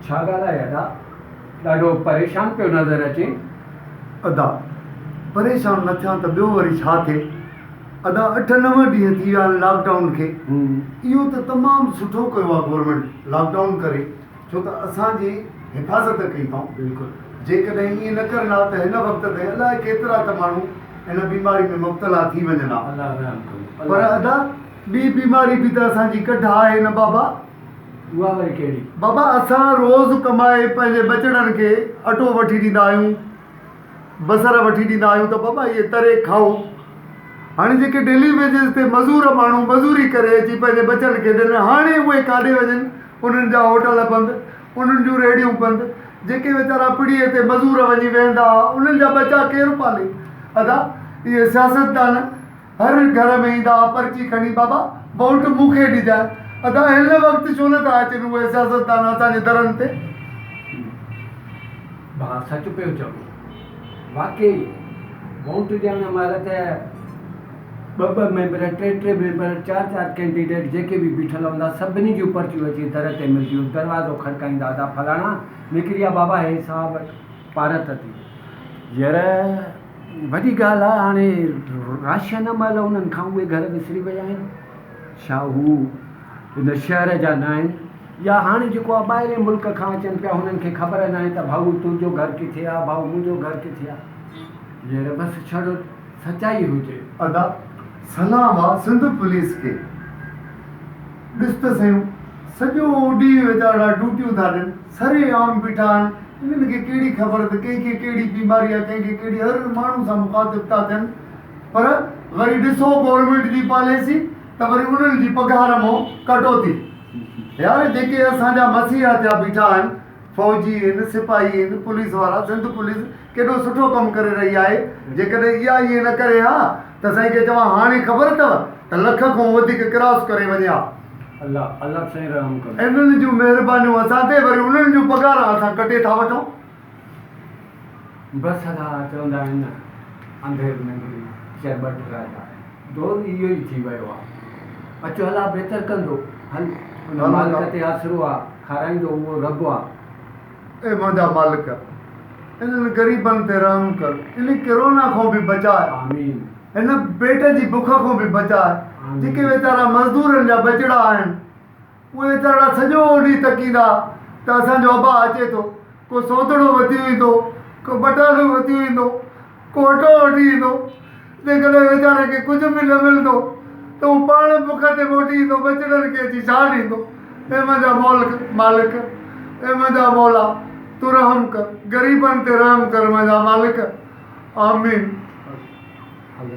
ڇا ڳالهه آهي ادا؟ ڏاڍو پريشان پيو نظر اچين. ادا، پريشان نه ٿيان ته ٻيو وري ڇا ٿئي؟ ادا اٺ نو ڏينهن ٿي ويا آهن لاڪ ڊائون کي. اهو ته تمام سٺو ڪيو آهي گورنمينٽ لاڪ ڊائون ڪري ڇو ته اسان جي حفاظت ڪئي اٿائون. بلڪل. جيڪڏهن ائين نه ڪرن ها ته هن وقت تائين الائي ڪيترا ته ماڻهو هن بيماري ۾ مبتلا ٿي وڃن ها. الله رحم ڪندو. پر ادا ٻي بيماري به ته اسان جي ڪڍ آهي نه بابا. اها وري ڪهڙي؟ بابا اسان روز ڪمائي پنهنجي ٻچڙن کي اٽو وٺي ڏيندا آهيون، بصر وٺي ڏيندا آهيون ته بابا اهي تري کائو. هاڻي جيڪي ڊيلي ويجز تي مزور ماڻهو مزوري ڪري اچي پنهنجي ٻچن کي ڏين هاڻي اهي ڪاڏي وڃن انهن جا هوٽل بند، انهن جون ريڙهيون بند، جيڪي ويچارا پڙيء تي مزور وڃي ويهندا ها انهن جا ٻچا ڪير پالي؟ ادا اهي سياستدان هر گهر ۾ ايندا ها پرچي کڻي بابا ووٽ مون کي ڏجانء. ادا هن وقت ڇو نه ٿا اچن اهي سياستدان اسان جي درن تي. ڀاء سچ پيو چوين. واقعي ووٽ ڏيڻ مهل ته ٻه ٻه ميمبر، ٽي ٽي ميمبر، چار چار ڪينڊيڊيٽ جيڪي به بيٺل هوندا سڀني جون پرچيون اچي در تي ملديون، دروازو کڙڪائيندا ادا فلاڻا نڪري آ بابا هي صاحب پارت ٿي. ير وڏي ڳالهه آ هاڻي راشن مهل انهن کان اهي گهر وسري ويا آهن ڇا هو هن شهر جا نه آهن يا هاڻي جيڪو آ ٻاهرين ملڪ کان اچن پيا هنن کي خبر ناهي ته ڀائو تنهنجو گهر ڪٿي آ ڀائو منهنجو گهر ڪٿي آ ير بس ڇڙو سچائي هجي. ادا سلام آ سنڌ پوليس کي ڏس ته سهيون سڄو ڏينهن ويچارا ڊوٽيون ٿا ڏين سري عام بيٺا آهن انهن کي ڪهڙي خبر ته ڪنهن کي ڪهڙي بيماري آهي ڪنهن کي ڪهڙي هر ماڻهو سان مخاطب ٿا ٿين پر وري ڏسو گورنمينٽ جي پاليسي ته وري انهن جي پگهار مون ڪٽوتي يار جيڪي اسان جا مسيحا ٿيا بيٺا آهن فوجي آهن سپاهي آهن پوليس وارا سنڌ پوليس ڪيڏو سٺو ڪم ڪري رهي آهي جيڪڏهن اها ائين نه ڪري ها ته سائين کي چوان هاڻي خبر اٿو ته لک کان وڌيڪ ڪراس ڪري وڃي ها. الله الله سائين رحم ڪندو. انهن جون مهربانيون اسان تي وري انهن جون پگهاران اسان ڪٽي ٿا وٺون. بس ادا چوندا آهن نه انڌير ننگري چرٻٽ راجا دور اهو ئي ٿي ويو آ اچ الله بهتر ڪندو هل ان مالڪ تي آسرو آ کارائيندو اهو رب آ. اي منهنجا مالڪ انهن غريبن تي رحم ڪر انهي ڪرونا کان به بچاء. آمين. هن پيٽ جي بک کان به بچاء. جيڪي ويچارا مزدورن جا ٻچڙا آهن، اهي ويچارڙا سڄو ڏينهن تڪيندا ته اسان جو ابا اچي ٿو، ڪو سوتڙو وتيو ايندو، ڪو ٻٽالو وتيو ايندو، ڪو اٽو وٺي ايندو. جيڪڏهن ويچاري کي ڪجهه به نه ملندو ته هو پاڻ بک تي موٽي ايندو، ٻچڙن کي اچي ڇا ڏيندو؟ اي منهنجا مالڪ، اي منهنجا مولا، تون رحم ڪر، غريبن تي رحم ڪر منهنجا مالڪ. آمين. هلو.